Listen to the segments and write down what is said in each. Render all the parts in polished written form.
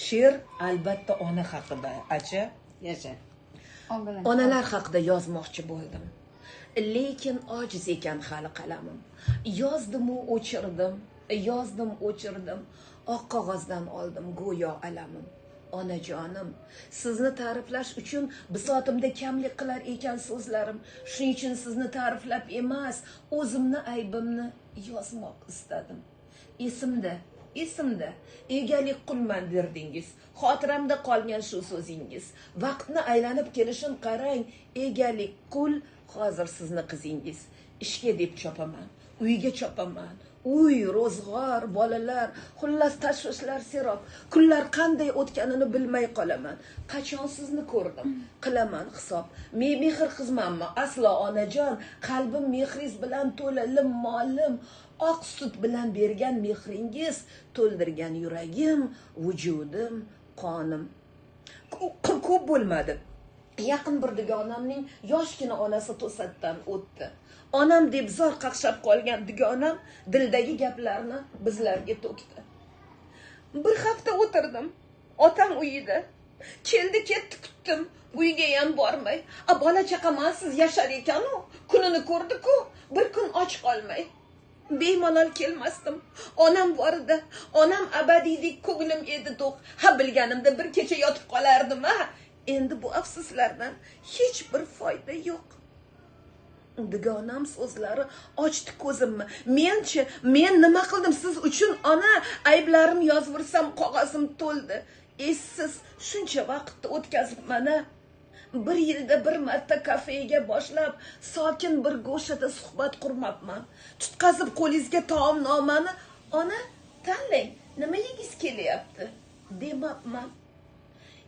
She'r albatta ona haqida, acha. Yasha. Onalar haqida yozmoqchi bo'ldim. Lekin ojiz ekan hali qalamim. Yozdim-u o'chirdim, yozdim o'chirdim. Oq qog'ozdan oldim go'yo alamim. Onajonim, sizni ta'riflash uchun bisotimda kamlik qilar ekan so'zlarim. Shuning uchun sizni ta'riflab emas, o'zimni aybimni yozmoq istadim. Esimda, esimda, egalik qulman derdingiz. Xotiramda qolgan shu so'zingiz. Vaqtni aylanib kelishin qarang, egalik qul hozir sizni qizingiz. Ishga deb chopaman, uyga chopaman. Uy, ro'zg'or, bolalar, xullas tashvishlar serob. Kunlar qanday o'tganini bilmay qolaman. Qachon sizni ko'rdim? Qilaman hisob. Men mehr qizmanmi? Aslo onajon, qalbim mehringiz bilan to'la, lim-molim. Oq sut bilan bergan mehringiz to'ldirgan yuragim, vujudim, qonim. Ko'p bo'lmadi. Yaqin bir dugonamning yoshgina onasi to'satdan o'tdi. Onam deb zor qaqshab qolgan dugonam dildagi gaplarni bizlarga to'kdi. Bir hafta o'tirdim otam uyida. Keldi ketdi kutdim, uyga ham bormay. A bola chaqamansiz yashar ekan-u, kunini ko'rdi-ku, bir kun och qolmay. Bemalol kelmasdim. Onam borida, onam abadiydek ko'nglim edi to'q. Ha bilganimda bir kecha yotib qolardim, ha. Endi bu afsuslardan hech bir foyda yo'q. Dugonam so'zlari ochdi ko'zimni. Menchi, men nima qildim siz uchun ona? Ayblarim yozvirsam qog'ozim to'ldi. Essiz shuncha vaqtni o'tkazib mana bir yilda bir marta kafega boshlab sokin bir go'shada suhbat qurmabman. Tutqazib qo'lingizga taomnomani, ona tanlang, nima yegingiz kelyapti demabman.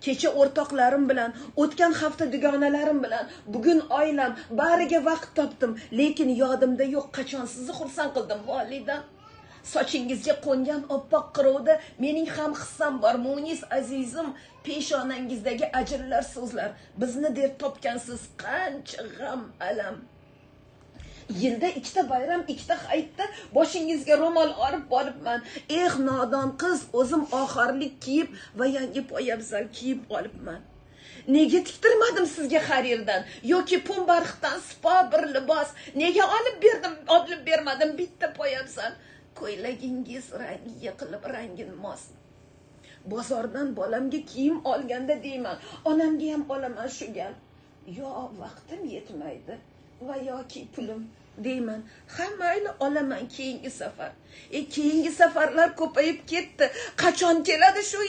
Kecha o'rtoqlarim bilan, o'tgan hafta dugonalarim bilan, bugun oilam, bariga vaqt topdim, lekin yodimda yo'q qachon sizni xursand qildim volidam. Sochingizga qo'ngan oppoq qirovda mening ham hissam bor, munis azizim. Peshonangizdagi ajrlar so'zlar, bizni deb topgansiz qancha g'am alam. Yilda ikkita bayram, ikkita hayitda boshingizga ro'mol olib boribman. Eh nodon qiz, o'zim oxarlik kiyib va yangi poyabzal kiyib olibman. Nega tiktirmadim sizga xarirdan yoki pumbarxdan sipo bir libos? Nega olib berdim, olib bermadim bitta poyabzal? Ko'ylagingiz rangiga qilib rangin mos. Bozordan bolamga kiyim olganda deyman, onamga ham olaman shu gal. Yo vaqtim yetmaydi va yoki pulim deyman. Ha mayli olaman keyingi safar. Keyingi safarlar ko'payib ketdi. Qachon keladi shu